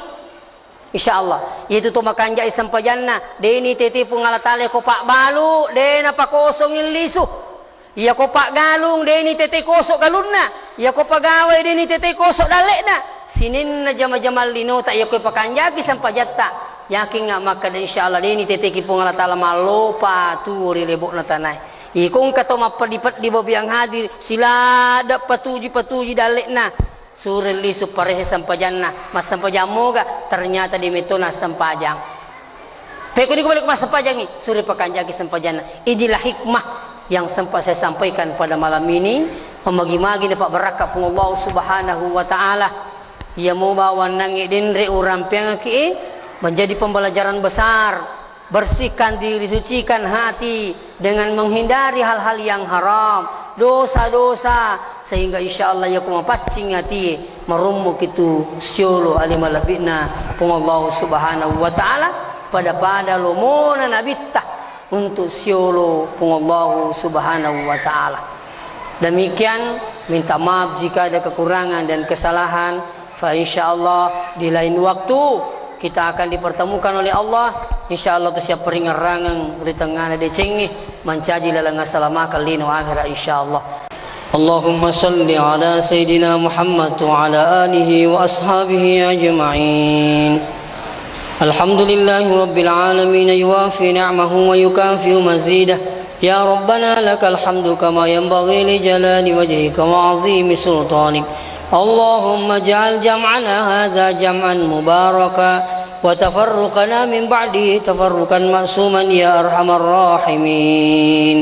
Insya Allah, iyatu to makanjai sempajanna, deni tete Puang Allah Ta'ala ko pabbalu, de napakosongi lisu. Iya ko paggalung, deni tete koso galunna. Iya ko pagawai, deni tete koso dalle'na. Sininna jama-jama linota, iya ko pakanjaki sempajatta. Yakin nga makkeda, insya Allah, deni teteki Puang Allah Ta'ala mallopa tuo ri lebo'na tanae. Iko engka to mappeddi-peddi babiang hadir, siladda patuji-patuji dalle'na. Sure lisu parese sempajanna, massempajang moga, ternyata de metto nassempajang. Pekko niko balik massempajangi, sure pakanjaki sempajanna. Inilah hikmah yang sempat saya sampaikan pada malam ini. Memagi-magi na pabbarakka Puang Allah Subhanahu wa Ta'ala. Iya mo bawang nangnge denre urampeangki e, Menjadi pembelajaran besar, bersihkan diri, sucikan hati dengan menghindari hal-hal yang haram, dosa-dosa, sehingga insya Allah iya ko mapaccing ati, marummu kitu siolo ale malebbi'na Puang Allah Subhanahu wa Ta'ala, pada-pada lomona nabitta untuk siolo Puang Allah Subhanahu wa Ta'ala. Demikian, minta maaf jika ada kekurangan dan kesalahan. Fa insya Allah di lain waktu kita akan dipertemukan oleh Allah. Insya Allah tu siap peringerrangan di tengah decengi mancaji laleng asalamakeng lino akhirat insya Allah. اللهم صل على سيدنا محمد وعلى آله وأصحابه أجمعين. الحمد لله رب العالمين، يوافي نعمه ويكافئ مزيده. يا ربنا لك الحمد كما ينبغي لجلال وجهك وعظيم سلطانك. اللهم اجعل جمعنا هذا جمعا مباركا وتفرقنا من بعده تفرقا معصوما يا أرحم الراحمين.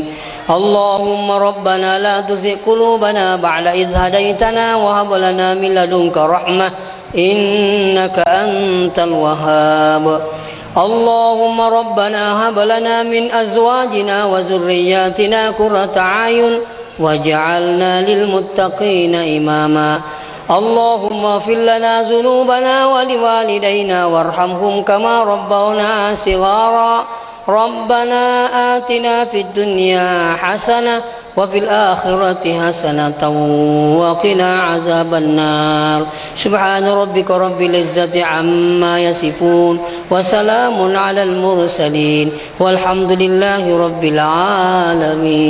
اللهم ربنا لا تزغ قلوبنا بعد إذ هديتنا وهب لنا من لدنك رحمة إنك أنت الوهاب. اللهم ربنا هب لنا من أزواجنا وذرياتنا قرة أعين واجعلنا للمتقين إماما. اللهم اغفر لنا ذنوبنا ولوالدينا وارحمهم كما ربونا صغارا. ربنا آتنا في الدنيا حسنة وفي الآخرة حسنة وقنا عذاب النار. سبحان ربك رب العزة عما يصفون وسلام على المرسلين والحمد لله رب العالمين.